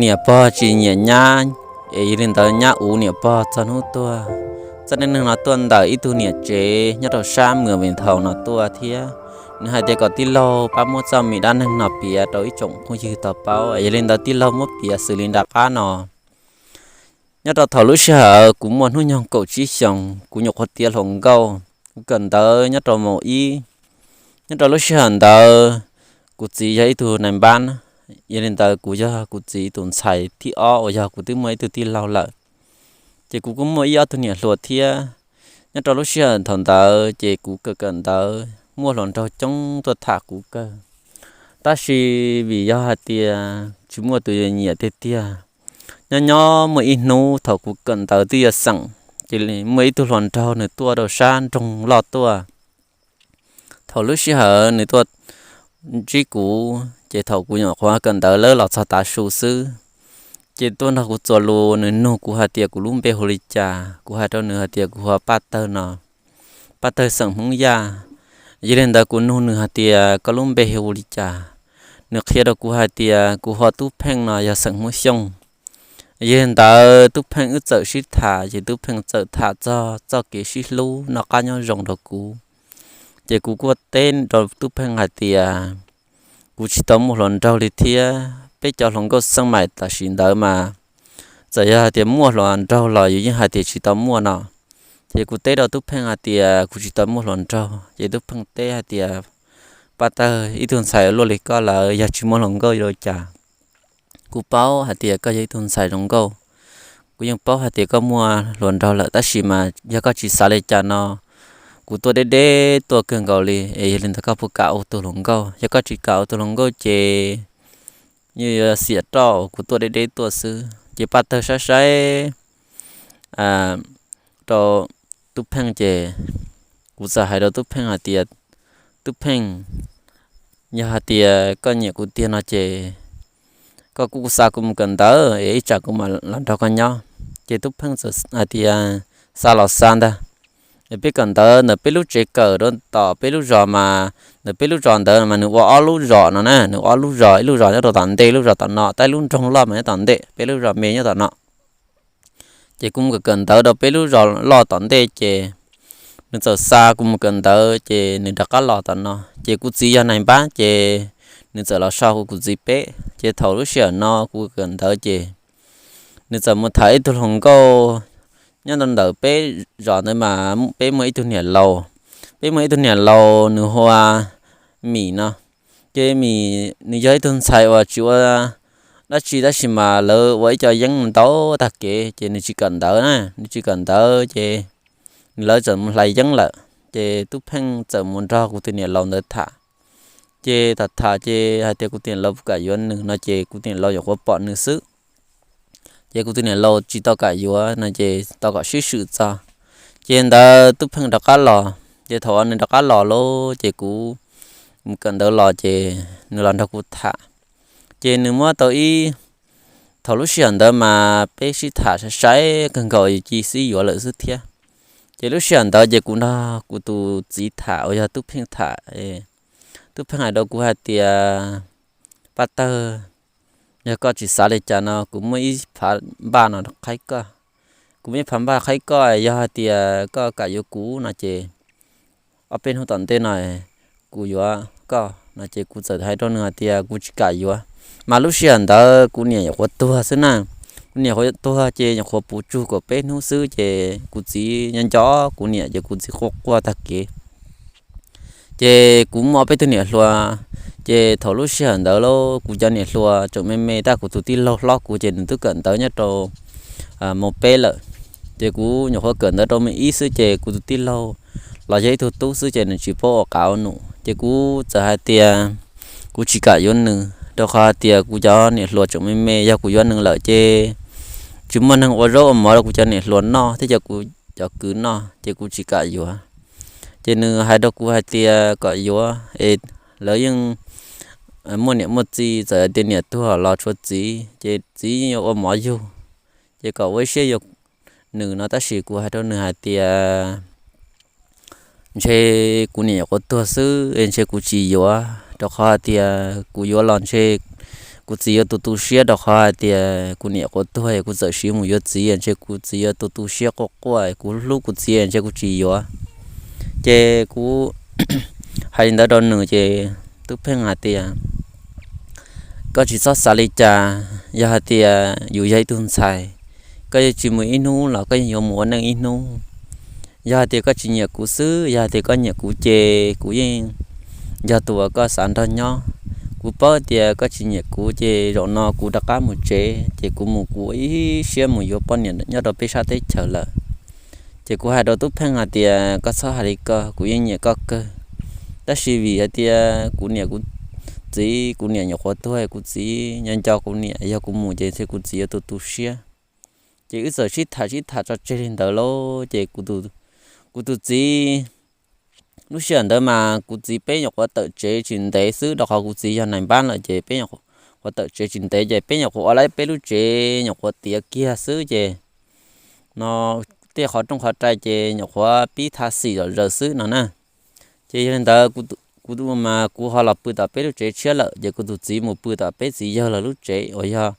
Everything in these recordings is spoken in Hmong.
Niam pog tsis nyiam nyab, es yog li ntawd nyab uv niam pog txog hnub tuag. Txoj dab neeg no tuaj ntawm ib tug niam tsev nyob rau sab Mws Vis Thaus no tuaj thiab. Nws hais tias kom tij laug pab muab txoj me dab neeg no piav rau ib tsoom phooj ywg tau paub, es yog li ntawd tij laug muab piav xws li nram qab no. Nyob rau thaum lub sij hawm kuv muaj hnub nyoog kaum tsib xyoos, kuv nyuam qhuav tiav hluas nkauj, kuv kawm ntawv nyob rau mos ib. Nyob rau lub sij hawm ntawd, kuv txiv yog ib tug nais npab, yog li ntawd kuv yog kuv txiv tus ntxhais thib ob uas yog kuv twb muaj ib tug tij laug lawm. Ces kuv kuj muaj ib ob tug niam hluas thiab. Nyob rau lub sij hawm thaum ntawd ces kuv kawm kawm ntawv muaj hluas nraug coob tuaj tham kuv kawg, tab sis vim yog hais tias tsis muaj tus yuav nyiam tiag tiag. Nyob nyob muaj ib hnub thaum kuv kawm ntawv twb yuav xeem, ces muaj ib tug hluas nraug nws tuaj rau sab nroog loj tuaj. Thaum lub sij hawm nws tuaj ntsib kuv ces thaum kuv nyuam qhuav kawm ntawv lawm los txog tav su xwb, ces tuaj nrog kuv txuas lus, nws nug kuv hais tias kuv lub npe hu li cas. Kuv hais rau nws hais tias kuv hu ua Paj Tawg no, Paj Tawg xeem Hmoob Yaj. Yog li ntawd kuv nug nws hais tias koj lub npe hu li cas. Nws qhia rau kuv hais tias kuv hu ua Tub Pheej no, yog xeem Hmoob Xyooj. Yog li ntawd Tub Pheej wb txawm sib tham, ces Tub Pheej txawm tham txog txoj kev sib hlub noj qab nyob zoo rau kuv. Ces kuv kuj teb rau Tub Pheej hais tias kuv tsis tau muaj hluas nraug li thiab, peb cov hluas nkauj xeem maim tam sim ntawd mas txawm yog hais tias muaj hluas nraug los yus yeej hais tias tsis tau muaj no. Ces kuv teb rau Tub Pheej hais tias kuv tsis tau muaj hluas nraug, ces Tub Pheej teb hais tias Paj Tawg, ib tug ntxhais luaj li koj lawm yog tsis muaj hluas nkauj yuav ua cas? Kuv paub hais tias koj yog ib tug ntxhais zoo nkauj, kuv yeej paub hais tias koj muaj hluas nraug lawm, tab sis mas yog koj tsis xav li cas no, kuv tuaj deb deb tuaj kawg nkaus li, es yog li ntawd koj puas kam ua tus hluas nkauj? Yog koj tsis kam ua tus hluas nkauj ces yeej yuav xiam roj uas kuv tuaj deb deb tuaj xwb. Ces Paj Tawg saib saib rau Tub Pheej, ces kuv txawm hais rau Tub Pheej hais tias, Tub Pheej, yog hais tias koj nyiam kuv tiag no ces koj kuj xa kuv mus kawm ntawv es ib tsam kuv mam los nrog koj nyob. Ces Tub Pheej txawm hais tias, xa los xa ntag. Peb kawm ntawv ntawm peb lub tsev kawm rau tom peb lub zos mas, ntawm peb lub zos ntawd mas nws ua ob lub zos no na, nws ua ob lub zos, ib lub zos nyob rau tom ntej, ib lub zos tom no, tab sis lub nroog loj mas nyob tom ntej, peb lub zos me nyob tom no. Ces kuv mus kawm kawm ntawv rau peb lub zos loj tom ntej ces nws txawm xa kuv mus kawm ntawv ces nws rov qab los tom no. Ces kuv txiv yog nais npab ces nws txawm los so kuv txiv peb. Ces thaum lub sij hawm no kuv kawm ntawv ces nws txawm mus tham ib tug hluas nkauj nyob rau ntawm peb zos ntawd mas peb muaj ib tug niam laus, peb muaj ib tug niam laus nws hu ua Mim no. Ces Mim nws yog ib tug ntxhais uas tsis ua dab tsi tab sis mas lawv ua ib co yeeb ntau tag kev ces nws tsis kawm ntawv na, nws tsis kawm ntawv ces nws lawv txawm mus hlais yeeb lawm. Ces Tub Pheej txawm mus nrog kuv tus niam laus ntawd tham. Ces tham tham ces hais tias kuv tus niam laus puas kam yuav nws no ces kuv tus niam laus nyuam qhuav pom nws xwb. Ces kuv tus niam laus tsis tau kam yuav no ces tau kom sib swm txog. Ces ntawd Tub Pheej rov qab los, ces thaum uas nws rov qab los lauj ces kuv mus kawm ntawv los ces nws los nrog kuv tham. Ces nws muab tau ib, thaum lub sij hawm ntawd mas peb sib tham sai sai kawg nkaus yus cia li sib yuav lawm xwb thiab. Ces lub sij hawm ntawd ces kuv nrog kuv tus txiv tham uas yog Tub Pheej tham. Tub Pheej hais rau kuv hais tias, Paj Tawg, yog koj tsis xav li cas no kuv muaj ib phav npaj no qhaib koj. Kuv muaj ib phav npaj qhaib koj, yog hais tias koj kam yuav kuv no ces ob peb hnub tom ntej no kuv yuav koj no ces kuv txawm hais rau nws hais tias kuv tsis kam yuav. Mas lub sij hawm ntawd kuv niam nyuam qhuav tuag xwb na. Kuv niam nyuam qhuav tuag ces nyuam qhuav puv tsug kaum peb hnub xwb ces kuv txiv nyob nco kuv niam ces kuv txiv quaj quaj tag kev. Ces kuv muaj ob peb tug niam hluas, ces thaum lub sij hawm ntawd lauj kuv cov niam hluas tseem me me, tab kuv tus tij laug hlob kuv ces nws twb kawm ntawv nyob rau mos peb lawm. Ces kuv nyuam qhuav kawm ntawv rau mos ib xwb ces kuv tus tij laug los yog ib tug tub xwb ces nws tsis paub ua qav ua num. Ces kuv txawm hais tias kuv tsis kam yuav nws, rau qhov hais tias kuv cov niam hluas tseem me me, yog kuv yuav nws lawm ces tsis muaj neeg ua zaub ua mov rau kuv cov niam hluas noj thiab cov kuv cov kwv noj ces kuv tsis kam yuav. Ces nws hais rau kuv hais tias kom yuav es lawv yeej muaj niam muaj txiv, txawm tias niam tuag los tshuav txiv ces txiv yeej yuav ua mov yug, ces kom ua ib siab yuav nws no. Tab sis kuv hais rau nws hais tias ntshe kuv niam nyuam qhuav tuag xwb es ntshe kuv tsis yuav, rau qhov hais tias kuv yuav los ntshe kuv txiv yuav tu tu siab rau qhov hais tias kuv niam quav tuag, kuv txawm siv mus yuav txiv ntshe kuv txiv yuav tu tu siab quaj quaj, kuv hlub kuv txiv ntshe kuv tsis yuav. Ces kuv hais li ntawd rau nws ces Tub Pheej hais tias, koj tsis txhob xav li cas, yog hais tias yus yog ib tug ntxhais, koj yuav tsis mus ib hnub los koj yeej yuav mus ua neej ib hnub. Yog hais tias koj tsis nyiam kuv xwb, yog hais tias koj nyiam kuv ces kuv yeej yog tus uas koj xav nrog nyob. Kuv paub tias koj tsis nyiam kuv ces zaum no kuv rov qab mus tsev ces kuv mus kuv ib siab mus yuav poj niam nyob rau peb sab teb chaws lawm. Ces kuv hais rau Tub Pheej hais tias koj txhob hais li ko, kuv yeej nyiam koj kawg. Tab sis vim hais tias kuv niam kuv txiv, kuv niam nyuam qhuav tuag, kuv txiv nyob nco kuv niam, yog kuv mus ces ntshe kuv txiv yuav tu tu siab. Ces wb txawm sib tham sib tham tso tseg li ntawd lauj ces kuv tus txiv, lub sij hawm ntawd mas kuv txiv peb nyuam qhuav tawm tsev tsis ntev xwb, rau qhov kuv txiv yog nais npab lawm ces peb nyuam qhuav tawm tsev tsis ntev ces peb nyuam qhuav ua lawm peb lub tsev nyuam qhuav tiav kiag xwb ces no tej qhov rooj qhov rai ces nyuam qhuav pib tha xim zom zaws xwb no na. Ces yog li ntawd kuv mas kuv ho los pw tom peb lub tsev tshiab lawm ces kuv tus txiv mus pw tom peb txiv yawg lawv lub tsev uas yog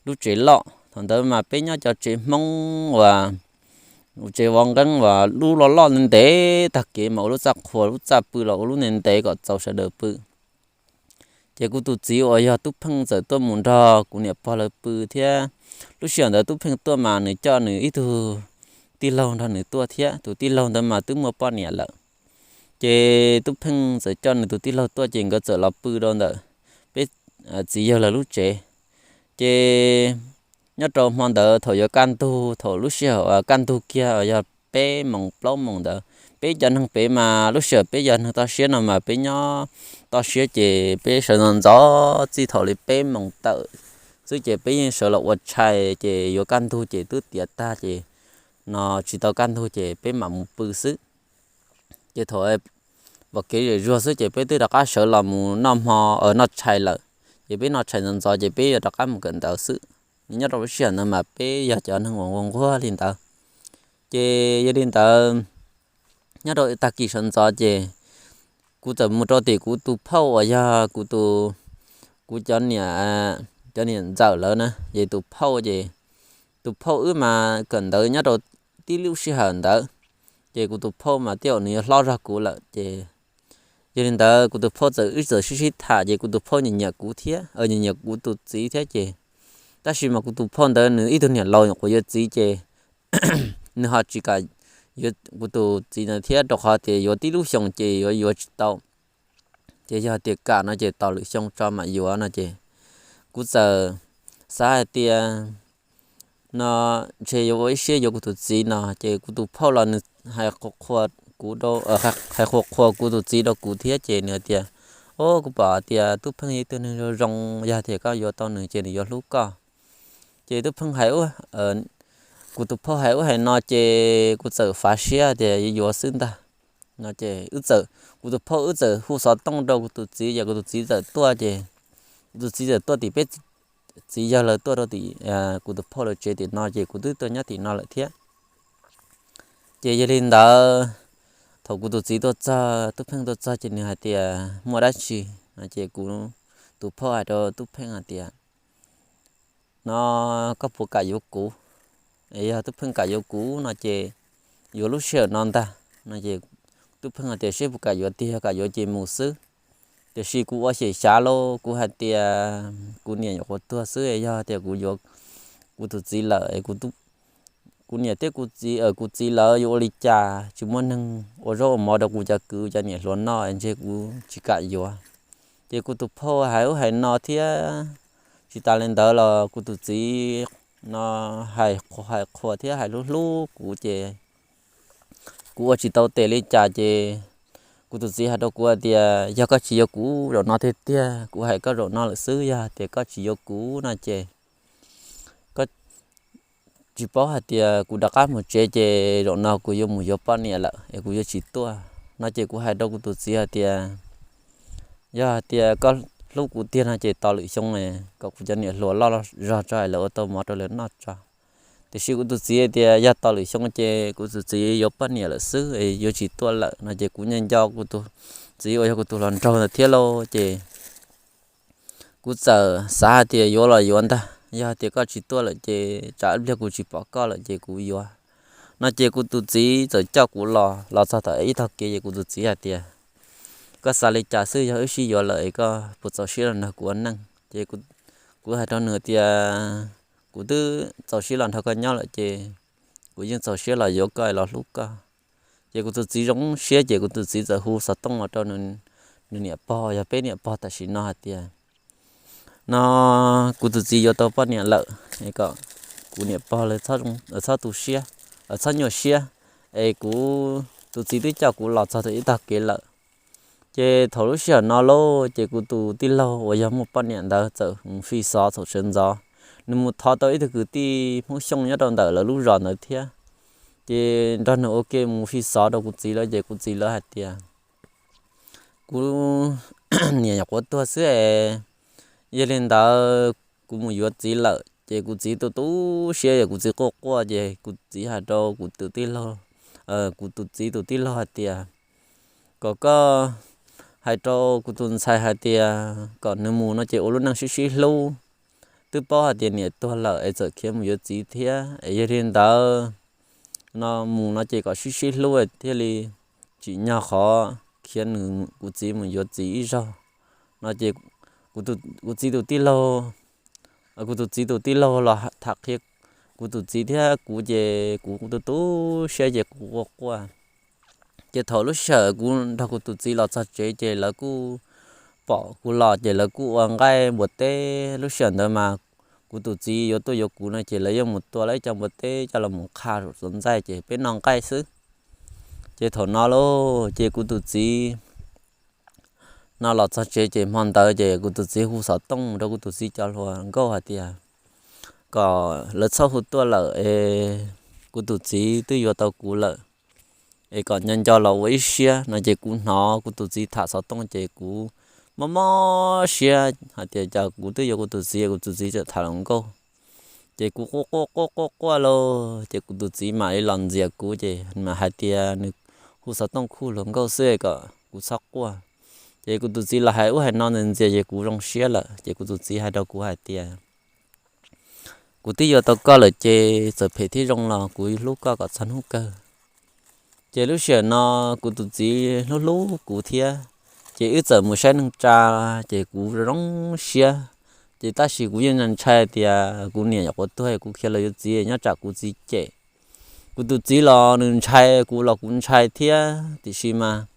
lub tsev loj. Thaum ntawd mas peb nyob cov tsev Hmoob uas tsev vov nqeeb uas lub loj loj ntev ntev tag kev mas ua lub txaj qhua, lub txaj pw los ua lub ntev ntev kom txaus sawv daws pw. Ces kuv tus txiv uas yog Tub Pheej txawm tuaj mus nrog kuv niam pog lawv pw thiab. Lub sij hawm ntawd Tub Pheej tuaj mas nws coj nws ib tug tij laug nrog nws tuaj thiab, tus tij laug ntawd mas twb muaj poj niam lawm. Ces Tub Pheej txawm coj nws tus tij laug tuaj ces nkawd txawm los pw rau ntawm peb txiv yawg lawv lub tsev. Ces nyob rau hmo ntawd thaum yuav kaj ntug, thaum lub sij hawm kaj ntug kiag uas yog peb moos plaub moos ntawd, peb cov neeg pem mas lub sij hawm peb cov neeg toj siab no mas peb nyob toj siab ces peb sawv ntxov ntxov txij thaum li peb moos tawm xwb ces peb yeej sawv los ua tshais ces yuav kaj ntug ces twb tiav tag ces no tsis tau kaj ntug ces peb mam mus pw xwb. Ces thaum pom kev zem zuag xwb ces peb twb rov qab sawv los mus noj hmo, noj tshais lawm. Ces peb noj tshais ntxov ntxov ces peb yuav rov qab mus kawm ntawv xwb. Nyob rau lub sij hawm ntawd mas peb yog cov neeg uas nquag nquag li ntawd. Ces yog li ntawd, nyob rau tag kis sawv ntxov ces kuv txawm mus rau tim kuv tus phauj uas yog kuv tus, kuv cov niam, cov niam ntxawm lawv na, ces tus phauj ces tus phauj wb mas kawm ntawv nyob rau tib lub sij hawm ntawd. Ces kuv tus phauj mas tej zaum nws yuav hlob zog kuv lawm ces yog li ntawd kuv tus phauj txawm wb txawm sib sib tham ces kuv tus phauj nyiam nyiam kuv thiab, nyiam nyiam kuv tus txiv thiab ces, tab sis mas kuv tus phauj ntawd nws ib tug niam laus nyuam qhuav yuav txiv ces nws ho tsis kam yuav kuv tus txiv ntawd thiab rau qhov tias yuav tib lub xyoo ces yuav yuav tsis tau. Ces yog tias kam no ces tos lwm xyoo tso mam yuav no ces kuv txawm xav hais tias no ntshe yuav ua ib siab yuav kuv tus txiv no ces kuv tus phauj los nws hais qhuas qhuas kuv, hais qhuas qhuas kuv tus txiv rau kuv thiab ces nws hais tias, o, kuv pom tias Tub Pheej yog ib tug neeg zoo zoo, yog tias koj yuav tau nws ces nws yuav hlub koj. Ces Tub Pheej hais, kuv tus phauj hais ub hais no ces kuv txawm fav siab tias yuav yuav xwb ntag. No ces wb txawm, kuv tus phauj wb txawm hu xov tooj rau kuv tus txiv ces kuv tus txiv txawm tuaj ces kuv tus txiv txawm tuaj tim peb txiv yawg lawv tuaj rau tim kuv tus phauj lawv tsev tim no ces kuv twb tuaj nyob tim no lawm thiab. Ces yog li ntawd, thaum kuv tus txiv tuaj txog, Tub Pheej tuaj txog ces nws hais tias muaj dab tsi no ces kuv tus phauj hais rau Tub Pheej hais tias, no koj puas kam yuav kuv? Yog Tub Pheej kam yuav kuv no ces yuav lub sij hawm no ntag no ces Tub Pheej hais tias seb puas kam yuav tiag, yog kam yuav ces mus xwb. Tiam sis kuv ua xyem xyav lauj, kuv hais tias kuv niam nyuam qhuav tuag xwb, yog tias kuv yuav kuv tus txiv lawm, kuv niam thiab kuv txiv, kuv txiv lawv yuav ua li cas? Tsis muaj neeg ua zaub ua mov rau kuv cov kwv cov niam hluas noj ntshe kuv tsis kam yuav. Ces kuv tus phauj hais ub hais no thiab, tsis tas li ntawd los kuv tus txiv no hais qhuas thiab hais hlub hlub kuv ces kuv ua tsis tau tes li cas ces kuv tus txiv hais rau kuv hais tias yog koj tsis yuav kuv zaum no tiag tiag, kuv hais koj zaum no lawm xwb, yog tias koj tsis yuav kuv no ces koj tsis paub hais tias kuv rov qab mus tsev ces zaum no kuv yuav mus yuav poj niam lawm es kuv yuav tsis tuaj no ces kuv hais rau kuv tus txiv hais tias yog hais tias koj hlub kuv tiag no ces tos lwm xyoo kom kuv cov niam hluas loj zog tso es lawv ua tau mov rau lawv noj tso. Tiam sis kuv tus txiv hais tias yog tos lwm xyoo ces kuv tus txiv yuav poj niam lawm xwb es yuav tsis tuaj lawm no ces kuv nco nco kuv tus txiv uas yog kuv tus hluas nraug ntawd thiab lauj ces kuv txawm xav hais tias yuav los yuav ntag, yog hais tias koj tsis tuaj lawm ces tsam ib pliag kuv tsis pom koj lawm ces kuv yuav. No ces kuv tus txiv txawm coj kuv los, los txog tom ib tog kev ces kuv tus txiv hais tias, koj xav li cas xwb, yog wb sib yuav lawm es koj puas txaus siab los nrog kuv ua neej? Ces kuv hais rau nws tias, kuv twb txaus siab los nrog koj nyob lawm ces kuv yeej txaus siab los yuav koj los hlub koj. Ces kuv tus txiv zoo siab ces kuv tus txiv txawm hu xov tooj los rau nws niam pog, yog peb niam pog tam sim no hais tias, no kuv tus txiv yuav tau poj niam lawm, kom kuv niam pog lawv txhob tu siab, txhob nyuaj siab, es kuv tus txiv twb coj kuv los txog ib tog kev lawm. Ces thaum lub sij hawm no lauj, ces kuv tus tij laug uas yog muaj poj niam ntawd txawm mus fi xov thaum sawv ntxov, nws mus thov tau ib tug kwv tij Hmoob Xyooj nyob rau ntawm lawv lub zos ntawd thiab. Ces nrog nws ua ke mus fi xov rau kuv txiv lawv, ces kuv txiv lawv hais tias, kuv niam nyuam qhuav tuag xwb es, yog li ntawd kuv mus yuav txiv lawm. Ces kuv txiv tu tu siab, yog kuv txiv quaj quaj, ces kuv txiv hais rau kuv tus tij laug, kuv tus txiv tus tij laug hais tias, kom koj hais rau kuv tus ntxhais hais tias kom nws mus no ces ua lub neej sib sib hlub, twb paub hais tias niam tuag lawm es txawm khiav mus yuav txiv thiab, es yog li ntawd no mus no ces kom sib sib hlub thiaj li tsim nyog qhov khiav nws, kuv txiv mus yuav txiv ib zaug. No ces kuv txiv tus tij laug, kuv tus txiv tus tij laug los tham qhia kuv tus txiv thiab kuv, ces kuv tu tu siab ces kuv quaj quaj. Ces thaum lub sij hawm kuv nrog kuv tus txiv los txog tsev ces lawv kuj pom kuv los ces lawv kuj ua nqaij npua teb. Lub sij hawm ntawd mas kuv tus txiv yuav tuaj yuav kuv no ces lawv yeej mus tua lawv ib co npua teb coj los mus qha saum txuas ntxaij ces peb noj nqaij xwb. Ces thaum no lauj, ces kuv tus txiv no los txog tsev ces hmo ntawd ces kuv tus txiv hu xov tooj rau kuv tus txiv cov hluas nkauj hais tias kom lawv txhob hu tuaj lawm es kuv tus txiv twb yuav tau kuv lawm, es kom nco nco los ua ib siab no. Ces kuv hnov kuv tus txiv tham xov tooj ces kuv mob mob siab hais tias cas kuv twb yuav kuv tus txiv, kuv tus txiv tseem tham hluas nkauj. Ces kuv quaj quaj quaj quaj quaj lauj, ces kuv tus txiv mam li los ntxias kuv ces mam hais tias nws hu xov tooj khuj hluas nkauj xwb kom kuv txhob quaj. Ces kuv tus txiv los hais ub hais no ntxias ntxias ces kuv zoo siab lawm ces kuv tus txiv hais rau kuv hais tias, kuv twb yuav tau koj lawm ces txawm phem thiab zoo los kuv hlub koj kom txog hnub kawg. Ces lub sij hawm no kuv tus txiv hlub hlub kuv thiab, ces wb txawm mus saib neej tsa, ces kuv zoo siab. Ces tab sis kuv yeej ntshai tias kuv niam nyuam qhuav tuag kuv khiav los yuav txiv nyob tsam kuv txiv cem. Kuv tus txiv los nws ntshai, kuv los kuv ntshai thiab, tiam sis mas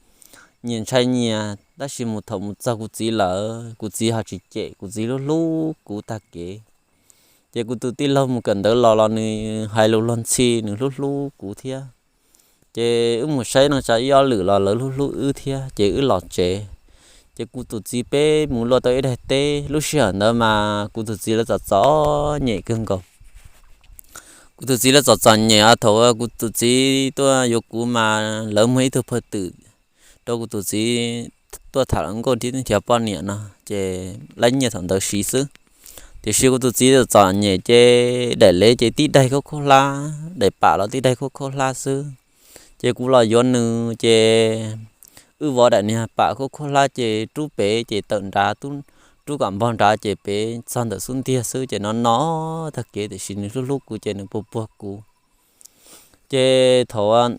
nyias ntshai nyias, tab sis mus thaum mus txog kuv txiv lawm kuv txiv ho tsis cem, kuv txiv hlub hlub kuv tag kev. Ces kuv tus tij laug mus kawm ntawv los los nws hais lus luag ntxhi, nws hlub hlub kuv thiab. Ces wb mus saib neej tsa ib ob lwm los lawv hlub hlub wb thiab, ces wb los tsev. Ces kuv tus txiv peb mus luaj tau ib daim teb, lub sij hawm ntawd mas kuv tus txiv lawv txom txom nyem kawg nkaus. Kuv tus txiv lawv txom txom nyem, thaum kuv tus txiv tuaj yuav kuv mas lawv muag ib tug phaj twm rau kuv tus txiv tuaj tham hluas nkauj nrhiav poj niam no, ces lab nyiaj thaum ntawd siv xwb. Tiam sis kuv tus txiv txom txom nyem ces daim lev ces tib daim khaub khaub hlab, daim pam los tib daim khaub khaub hlab xwb. Ces kuv los yuav nws ces wb vov daim niag pam khaub khaub hlab ces rub pem ces tawm nrad, rub kom npog nrad ces pem txog ntawm xub ntiag xwb ces no no tag kev, tiam sis nws hlub hlub kuv ces nws puag puag kuv. Ces thaum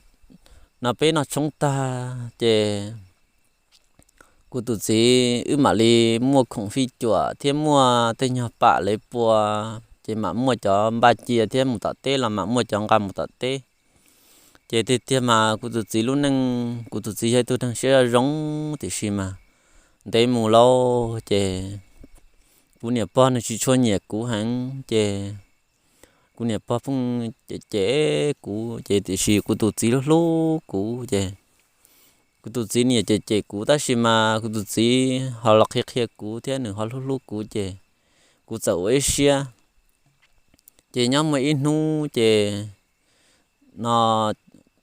no peb noj tshoob tag ces kuv tus txiv wb mam li muaj khoom fij cuam thiab muaj tej nyuag pam lev pua, ces mam muaj cov npaj cia thiab mus tom teb los mam muaj cov nqa mus tom teb. Ces tiag tiag mas kuv tus txiv lub neej, kuv tus txiv yog ib tug neeg siab zoo, tiam sis mas ntev mus lauj ces kuv niam pog nws tsis tshua nyiam kuv heev ces kuv niam pog pheej cem cem kuv ces tiam sis kuv tus txiv hlub hlub kuv ces kuv tus txiv niam cem cem kuv tab sis mas kuv tus txiv ho los qhia qhia kuv thiab nws ho hlub hlub kuv ces kuv txawm ua ib siab. Ces nyob muaj ib hnub ces no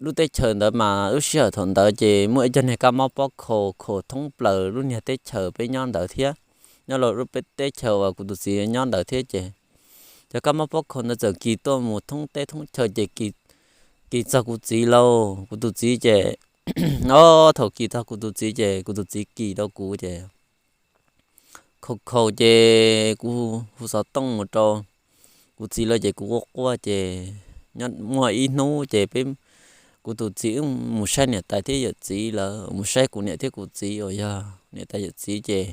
lub teb chaws ntawd mas lub sij hawm thaum ntawd ces muaj ib co niag kab mob pob khaus khaus thoob plaws lub niag teb chaws peb nyob ntawd thiab, nyob rau lub teb chaws uas kuv tus txiv nyob ntawd thiab ces cov kab mob pob khaus ntawd txawm kis tuaj mus thoob teb thoob chaw ces kis txog kuv txiv lauj. Kuv tus txiv ces, o, thaum kis txog kuv tus txiv ces kuv tus txiv kis rau kuv ces khaus khaus ces kuv hu xov tooj mus rau kuv txiv lawv ces kuv quaj quaj ces nyob muaj ib hnub ces peb, kuv tus txiv wb mus saib niam tais thiab yawm txiv lawv, mus saib kuv niam thiab kuv txiv uas yog niam tais yawm txiv ces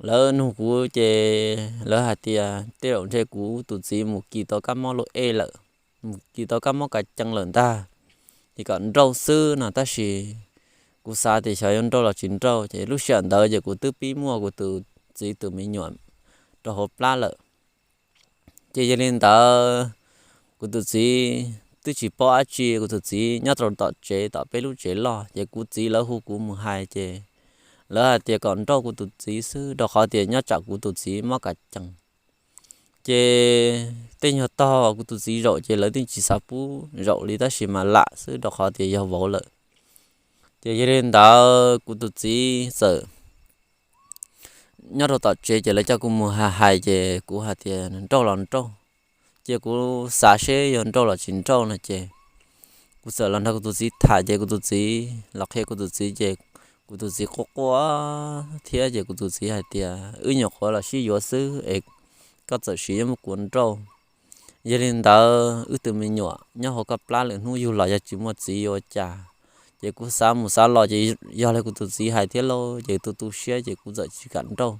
lawv nug kuv ces lawv hais tias tej zaum ntshe kuv tus txiv mus kis tau kab mob lub ej lawm, mus kis tau kab mob kas cees lawm ntag, ces kom nrauj xwb no. Tab sis kuv xav tias xyov yuav nrauj los tsis nrauj ces lub sij hawm ntawd ces kuv twb pib muaj kuv tus txiv tus me nyuam rau hauv plab lawm. Ces yog li ntawd, kuv tus txiv twb tsis paub dab tsi, kuv tus txiv nyob rau tom tsev, tom peb lub tsev loj, ces kuv txiv lawv hu kuv mus hais ces lawv hais tias kom nrauj kuv tus txiv xwb, rau qhov tias nyob tsam kuv tus txiv mob kas cees. Ces tej nyuag tog kuv tus txiv zaum ces lawv twb tsis xav pub zaum li, tab sis mas lam xwb rau qhov tias yog vauv lawm. Ces yog li ntawd kuv tus txiv txawm nyob rau tom tsev ces lawv coj kuv mus hais hais ces kuv hais tias nrauj los nrauj, ces kuv xav seb yuav nrauj los tsis nrauj no ces kuv txawm los nrog kuv tus txiv tham ces kuv tus txiv los qhia kuv tus txiv ces kuv tus txiv quaj quaj thiab ces kuv tus txiv hais tias wb nyuam qhuav los sib yuav xwb es koj txawm siv yuav muab kuv nrauj. Yog li ntawd wb tus me nyuam nyob hauv koj plab lwm hnub yug los yog tsis muaj txiv yuav ua cas. Ces kuv xav mus xav los ces yog li kuv tus txiv hais thiab lauj, ces tu tu siab ces kuv txawm tsis kam nrauj.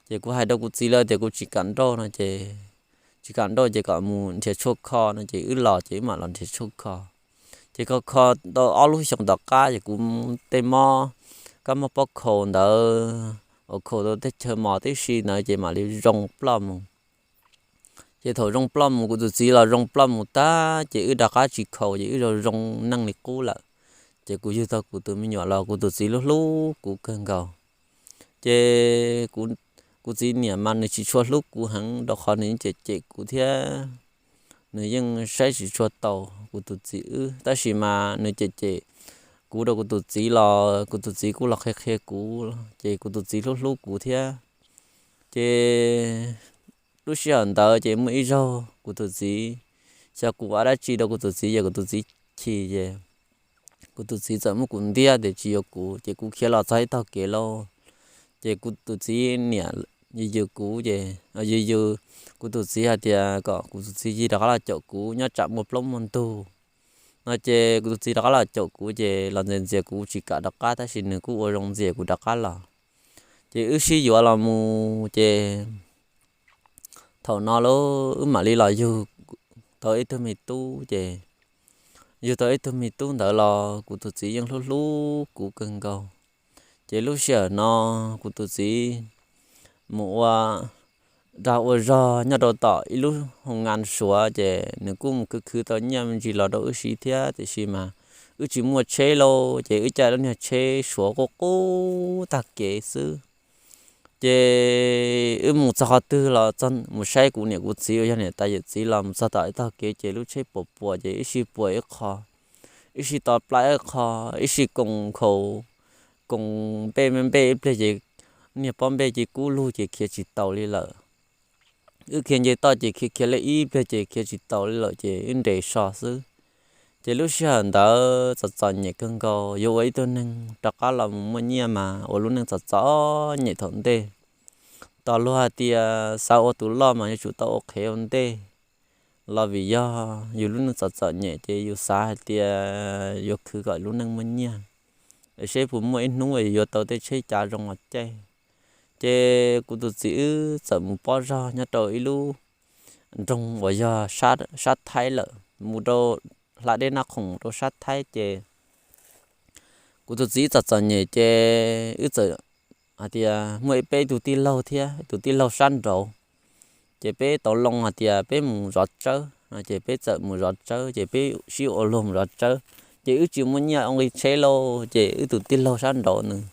Ces kuv hais rau kuv txiv lawv tias kuv tsis kam nrauj no ces, tsis kam nrauj ces kom mus nrhiav tshuaj kho no ces wb los ces wb mam los nrhiav tshuaj kho. Ces kho kho tau ob lub xyoos tom qab ces kuv tej mob, kab mob pob khaus ntawd uas khaus tau tej chaw mos tib si ntawd ces mam li zoo ploj mus. Ces thaum zoo ploj mus kuv tus txiv los zoo ploj mus tag ces wb rov qab tsis khaus ces wb zoo zoo neej li qub lawm. Ces kuv yug tau kuv tus me nyuam los kuv tus txiv hlub hlub kuv kawg nkaus. Ces kuv txiv niam mas nws tsis tshua hlub kuv heev rau qhov nws yeej cem cem kuv thiab nws yeej saib tsis tshua taus kuv tus txiv wb, tab sis mas nws cem cem kuv rau kuv tus txiv los kuv tus txiv kuj los qhia qhia kuv, ces kuv tus txiv hlub hlub kuv thiab. Ces lub sij hawm ntawd ces muaj ib zaug kuv tus txiv, xyov kuv ua dab tsi rau kuv tus txiv ces kuv tus txiv chim ces kuv tus txiv txawm muab kuv ntiab tias tsis yuav kuv, ces kuv khiav los txog ib tog kev lauj. Ces kuv tus txiv niam yws yws kuv ces, yws yws kuv tus txiv hais tias kom kuv tus txiv cia li rov qab los caum kuv nyob tsam muaj plaub muaj ntug no. Ces kuv tus txiv rov qab los caum kuv ces los ntxias ntxias kuv tsis kam rov qab, tab sis nws kuj ua zoo ntxias kuv rov qab los. Ces wb sib yuav los mus ces thaum no lauj wb mam li los yug tau ib tug me tub ces, yug tau ib tug me tub ntawd los kuv tus txiv yeej hlub hlub kuv kawg nkaus. Ces lub sij hawm no kuv tus txiv mus ua dag ua zog nyob rau tom ib lub hoo nkas Suav ces nws kuj mus khwv khwv tau nyiaj me ntsis los rau wb siv thiab, tiam sis mas wb tsis muaj tsheb lauj, ces wb caij lub niag tsheb Suav qub qub tag kev xwb. Ces wb mus txog qhov twg los mus saib kuv niam kuv txiv uas yog niam tais yawm txiv los mus txog tom ib tog kev ces lub tsheb puas puas ces ib sij puas ib qho, ib sij to plaub ib qho, ib sij koos khaus, koos npej npej ib pliag ces niag pob npej ces kub lug ces khiav tsis taus li lawm. Wb khiav nce toj ces khiav khiav li ib pliag ces khiav tsis taus li lawm ces wb nres so xwb. Ces lub sij hawm ntawd txom txom nyem kawg nkaus, yuav ua ib tug neeg rov qab los mus muaj nyiaj mas ua lub neej txom txom nyem thaum ntej. Tos luag hais tias xav ua tus loj mas yuav tsum tau ua qhev ua ntej los, vim yog yus lub neej txom txom nyem ces yus xav hais tias yuav khwv kom lub neej muaj nyiaj, seb puas muaj ib hnub yuav tau tej tsheb cav zoo los caij. Ces kuv tus txiv wb txawm mus pob zog nyob rau ib lub nroog uas yog sab Thaib lawm, mus rau hla dej Naj Khoom rau sab Thaib ces kuv tus txiv txom txom nyem ces wb txawm hais tias muaj ib peb tug tij laug thiab tus tij laug sab nraud, ces peb tau loo hais tias peb mus zov tsawb no ces peb txawm mus zov tsawb ces peb sib ua luag mus zov tsawb. Ces wb tsis muaj nyiaj ua nqi tsheb lauj, ces wb tus tij laug sab nraud nws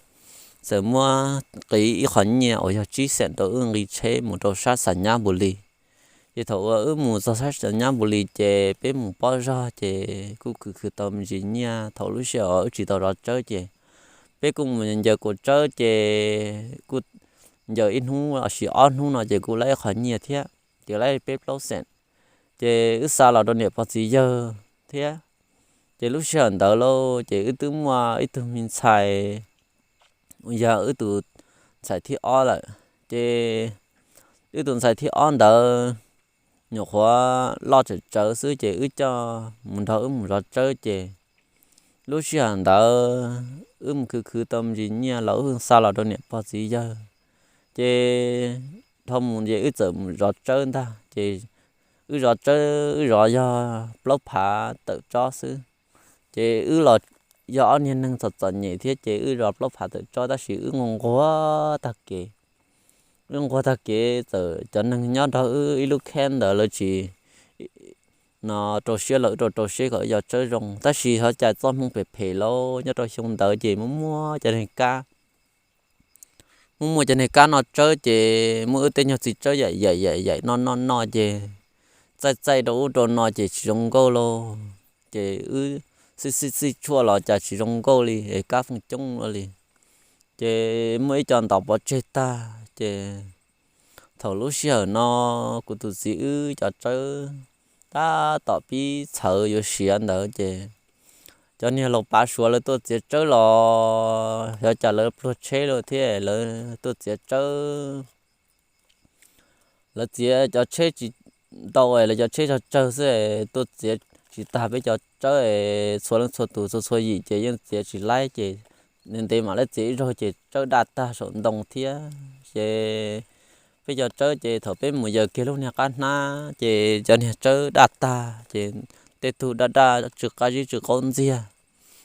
txawm muab qiv ib qho nyiaj uas yog tsib xeem rau wb nqi tsheb mus rau sab Xas Nyab Npus Lis. Ces thaum uas wb mus txog sab Xas Nyab Npus Lis ces peb mus pob zog ces kuj khwv khwv tau me ntsis nyiaj. Thaum lub sij hawm wb tsis tau zov tsawb ces peb kuj mus ncaws kaus tsawb ces kuj ncaws ib hnub los sis ob hnub no ces kuj laib ib qho nyiaj thiab, ces laib peb plaub xeem. Ces wb xa los rau niam pog txiv yawg thiab. Ces lub sij hawm ntawd lauj ces wb twb muaj ib tug me ntxhais uas yog wb tus ntxhais thib ob lawm. Ces wb tus ntxhais thib ob ntawd nyuam qhuav loj tsawv tsawv xwb ces wb coj mus nrog wb mus zov tsawb ces lub sij hawm ntawd wb mus khwv khwv tau me ntsis nyiaj los wb xa los rau niam pog txiv yawg. Ces dhau mus ces wb txawm mus zov tsawb ntag ces wb zov tsawb wb zov yog plaub phav tawm tsob xwb. Ces wb los yog ob niag neeg txom txom nyem thiab ces wb zov plaub phav tawm tsob tab sis wb nquag nquag tag kev. Wb nquag tag kev txawm cov neeg nyob nrog wb ib lub khej ntawd lawv tsis no rau siab los wb rau rau siab kom wb yog tsawb zoo tab sis hov cas txoj hmoo phem phem lauj nyob rau xyoo ntawd ces muaj muaj cov neeg kab muaj muaj cov neeg kab noj tsawb ces muaj wb tej nyuag txiv tsawb yaim yaim yaim yaim noj noj noj ces txaij txaij rau ub rau no ces tsis zoo nkauj lauj. Ces wb xij xij xij tshuaj los cas tsis zoo nkauj li es kab feej coob ua li. Ces muaj ib co ntaus pov tseg tag ces thaum lub sij hawm no kuv tus txiv wb cov tsawb tab tom pib txhawv yuav siav ntawd ces cov niag laus pav suav lawv tuaj txiav tsawb los xyov cas lawv pluag tsheb lawm thiab lawv tuaj txiav tsawb. Lawv txiav cov tsheb tsis ntau es lawv cov tsheb tsawg tsawg xwb es tuaj txiav tsis tag peb cov tsawb es txhua leej txhua tus txhua txhua yim ces yeej txiav tsis laib ces ntev ntev mam li txiav ib zaug ces tsawb daj tag saum ntoo thiab ces peb cov tsawb ces thaum peb mus yaws kiag lub niag qab hnab ces cov niag tsawb daj tag ces tej tug daj daj tsw qab zib tsw qaub ntxiag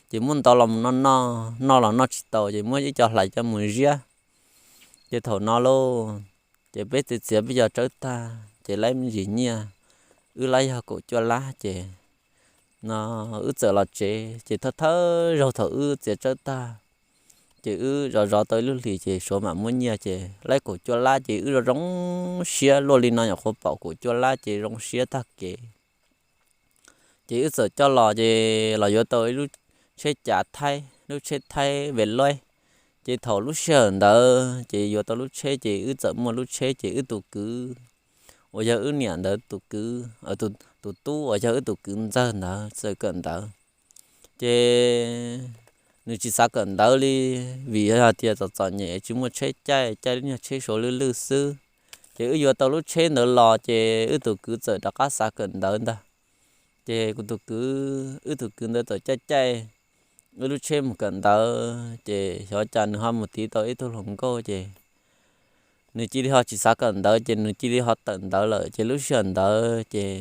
ces muab ntov los mus noj noj noj los noj tsis tau ces muab ib co hlais coj mus ziab. Ces thaum no lauj ces peb txiav txiav peb cov tsawb tag ces laib me ntsis nyiaj, wb laib yog kaum cuaj lab ces no wb txawm los tsev ces thawj thawj zaug thaum wb txiav tsawb tag ces wb zov zov tau ib lub hlis ces Suav mam muab nyiaj ces laib kaum cuaj lab ces wb zoo zoo siab luaj li no nyuam qhuav pom kaum cuaj lab ces zoo siab tag kev. Ces wb txawm coj los ces los yuav tau ib lub tsheb cav Thaib, lub tsheb Thaib Veloz. Ces thaum lub sij hawm ntawd ces yuav tau lub tsheb ces wb txawm muaj lub tsheb ces wb tus kwv uas yog wb niam ntawd tus kwv, tus tub uas yog wb tus kwv ntxawg ntawd txawm kawm ntawv. Ces nws tsis xav kawm ntawv li vim yog tias txom txom nyem tsis muaj tsheb caij, caij lub niag tsheb Suav lwj lwj xwb. Ces wb yuav tau lub tsheb ntawd los ces wb tus kwv txawm rov qab xav kawm ntawv ntag. Ces kuv tus kwv, wb tus kwv ntawd txawm caij caij wb lub tsheb mus kawm ntawv ces xyov cas nws ho mus tiv tau ib tug hluas nkauj ces nws cia li ho tsis xav kawm ntawv ces nws cia li ho tawm ntawv lawm ces lub sij hawm ntawd ces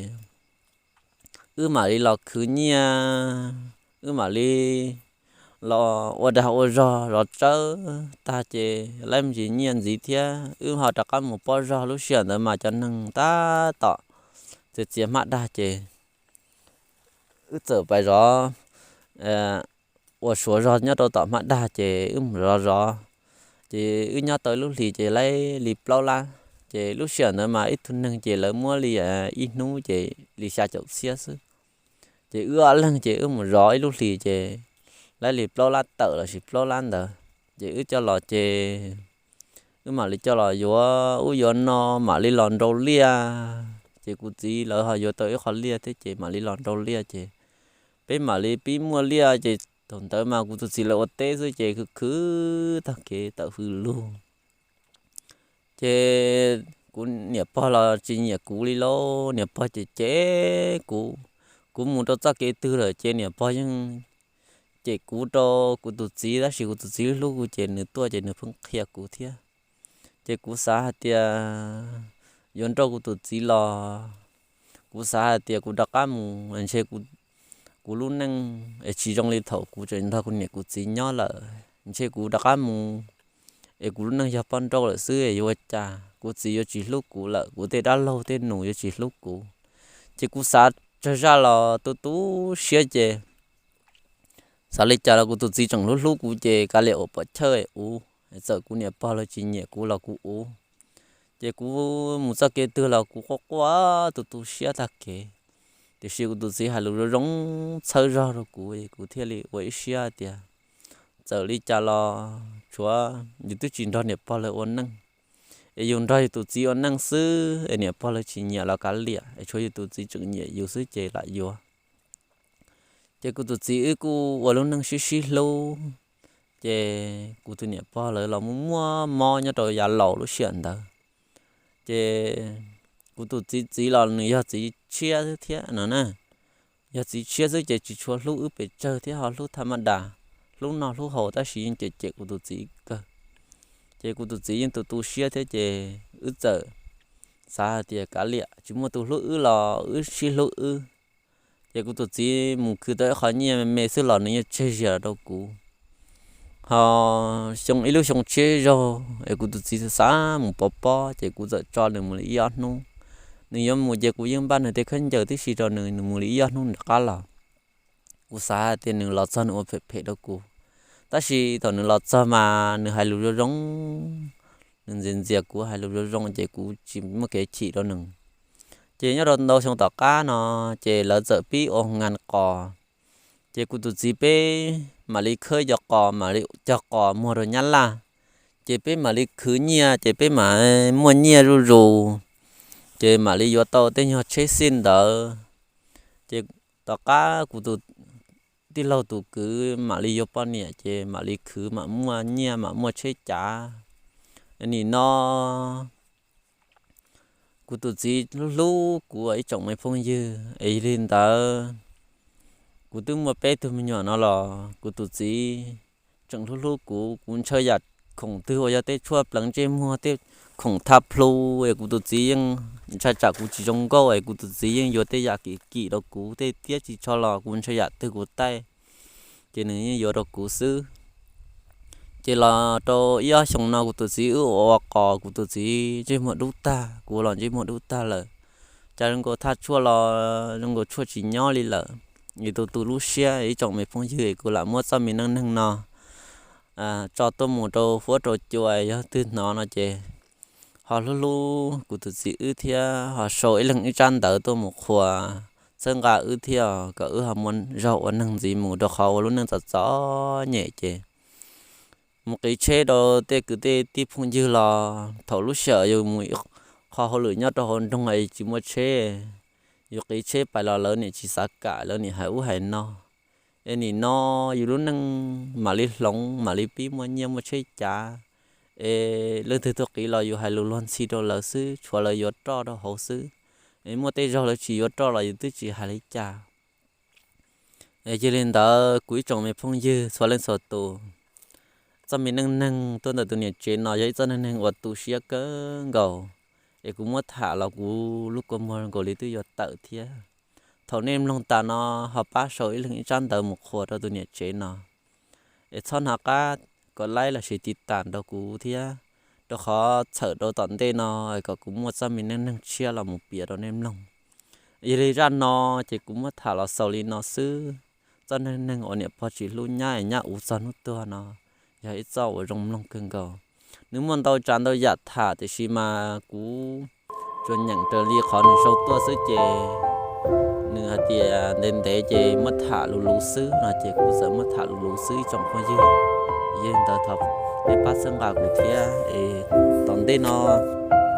wb mam li los khwv nyiaj, wb mam li los ua dag ua zog zov tsawb tag ces laib me ntsis nyiaj ntxiv thiab wb ho rov qab mus pob zog. Lub sij hawm ntawd mas cov neeg tab tom txiav txiav hmab dag ces wb txawm pais zov ua Suav zog nyob rau tom hmab dag ces wb mus zov zov. Ces wb nyob tau ib lub hlis ces laib li plaub lab. Ces lub sij hawm ntawd mas ib tug neeg ces lawv muab li ib hnub ces li xya caum txhiab xwb. Ces wb ob leeg ces wb mus zov ib lub hlis ces laib li plaub lab tawm lossis plaub lab ntawd. Ces wb coj los ces wb mam li coj los yuav ub yuav no mam li los nrau liaj. Ces kuv txiv lawv ho yuav tau ib qho liaj thiab ces mam li los nrau liaj ces peb mam li pib muaj liaj ces thaum ntawd mas kuv tus txiv lawv ua teb xwb ces khwv khwv tag kev tawm hws lug. Ces kuv niam pog los tsis nyiam kuv li lauj, niam pog cem cem kuv. Kuv mus rau txoj kev twg lawm ces niam pog yeej cem kuv rau kuv tus txiv tab sis kuv tus txiv hlub kuv ces nws tuaj ces nws pheej qhia kuv thiab. Ces kuv xav hais tias yuav nrauj kuv tus txiv los kuv xav hais tias kuv rov qab mus ntshe kuv lub neej es tsis zoo li thaum kuv tseem nrog kuv niam kuv txiv nyob lawm. Ntshe kuv rov qab mus es kuv lub neej yog poj nrauj lawm xwb es yuav ua cas, kuv txiv yuav tsis hlub kuv lawm, kuv tej dab laug tej nus yuav tsis hlub kuv. Ces kuv xav tsawg zaj los tu tu siab ces xav li cas los kuv tus txiv tseem hlub hlub kuv ces kav liam ua pom chawj ua, txawm kuv niam pog lawv tsis nyiam kuv los kuv ua. Ces kuv mus txoj kev twg los kuv quaj quaj tu tu siab tag kev. Tiam sis kuv tus txiv hais lus zoo zoo txhawb zog rau kuv es kuv thiaj li ua ib siab tias txawm li cas los tshuav yus twb tsis nrog niam pog lawv ua neej, es yus nrog yus tus txiv ua neej xwb es niam pog lawv tsis nyiam los kav liam es tshuav yus tus txiv tseem nyiam yus xwb ces lam yuav. Ces kuv tus txiv wb kuj ua lub neej sib sib hlub, Ces kuv tus niam pog lawv los muaj muaj mob nyob rau yav laus lub sij hawm ntawd. Ces kuv tus txiv txiv los nws yog txiv tshiab xwb thiab no na. Yog txiv tshiab xwb ces tsis tshua hlub wb pes tsawg thiab, ho hlub tham ma das, hlub noj hlub haus tab sis yeej cem cem kuv tus txiv kawg. Ces kuv tus txiv yeej tu tu siab thiab ces wb txawm xav hais tias kav liam, tsis muaj tus hlub wb los wb sib hlub wb. Ces kuv tus txiv mus khwv tau ib qho nyiaj me me xwb los nws yeej tseg zias rau kuv. Ho xyoo ib lub xyoo tshiab zaug es kuv tus txiv xav mus pov pob ces kuv txawm tso nws mus li ib ob hnub. Nws yuav mus ces kuv yeej npaj nws tej khaub ncaws tib si rau nws, nws mus li ib ob hnub nws rov qab los. Kuv xav hais tias nws los txog nws ua phem phem rau kuv, tab sis thaum nws los txog mas nws hais lus zoo zoo, nws ntxias ntxias kuv, hais lus zoo zoo ces kuv tsis muaj kev chim rau nws. Ces nyob rau ntau xyoo tom qab no ces lawv txawm pib ua nkas qos. Ces kuv tus txiv peb mam li khawb cov qos, mam li cog qos muag rau Nyab Laj. Ces peb mam li khwv nyiaj ces peb mam muaj nyiaj zuj zus, ces mam li yuav tau tej nyuag tsheb xij ntawd. Ces tom qab kuv tus tij laug tus kwv mam li yuav poj niam ces mam li khwv mam muaj nyiaj mam muaj tsheb cav. Nim no kuv tus txiv hlub hlub kuv ib tsoom me phooj ywg es yog li ntawd, kuv twb muaj peb tug me nyuam no los kuv tus txiv tseem hlub hlub kuv. Kuv ntshaw yam khoom twg uas yog tej tshuaj pleev ntsej muag, tej khoom thaj plhu es kuv tus txiv yeej ntshai tsam kuv tsis zoo nkauj es kuv tus txiv yeej yuav tej yam kim kim rau kuv, tej tiab tsis tsho los kuv ntshaw yam twg kuv taij ces nws yeej yuav rau kuv xwb. Ces los rau ib ob xyoos no kuv tus txiv wb ua ua qos, kuv tus txiv ntsej muag dub tag, kuv los ntsej muag dub tag lawm. Cas zoo nkaus thaj tshuaj los zoo nkaus tshuaj tsis nyob li lawm. Es tu tu lub siab ib tsoom me phooj ywg, kuv lam muab txoj me neej neeg no tso tuaj mus rau huab rau cua, yog twg hnov no ces ho hlub hlub kuv tus txiv wb thiab ho sau ib leeg ib tsab ntawv tuaj mus qhuas txhawb nqa wb thiab kom wb ho muaj zog ua neeg ntxiv mus, rau qhov ua lub neej txom txom nyem ces mus qiv tsheb rau tej kwv tej tij phooj ywg los thaum lub sij hawm yus mus qho hauj lwm nyob rau hauv nroog es tsis muaj tsheb, yus qiv tsheb pais los lawv niam tsis xav kam, lawv niam hais ub hais no. Es nim no yus lub neej mam li hloov, mam li pib muaj nyiaj muaj tsheb cav, es leej twg tuaj qiv los yus hais lus luag ntxhi rau lawv xwb, tshuav lawv yuav roj rau hauv xwb. Es muaj tej zaug lawv tsis yuav roj los yus twb tsis hais li cas. Es yog li ntawd kuv ib tsoom me phooj ywg txhua leej txhua tus, txoj me neej neeg tuaj ntawm tus niam tsev no yog ib txoj neej neeg uas tu siab kawg nkaus, es kuv muab tham los kuv lub kua muag nkaus li twb yuav tawm thiab. Thaum nej mloog tas no ho pab sau ib leeg ib tsab ntawv mus qhuas rau tus niam tsev no, es txhob hnov qab kom like los sis tiv tas rau kuv thiab, rau qhov txhawm rau tom ntej no kom kuv muaj txoj me neej neeg tshiab los mus piav rau nej mloog. Yog li zaj no ces kuv muab tham los xaus li no xwb. Txoj neej neeg uas niam pog tsis hlub nyab es nyab uv txog hnub tuag no yog ib txoj uas zoo mloog kawg nkaus. Nws muaj ntau tsav ntau yam tham tiam sis mas kuv tsuas nyeem raws li qhov nws sau tuaj xwb ces nws hais tias ntev ntev ces muab tham luv luv xwb no ces kuv txawm muab tham luv luv xwb ib tsoom phooj ywg. Yog li ntawd thov nej pab txhawb nqa kuv thiab es tom ntej no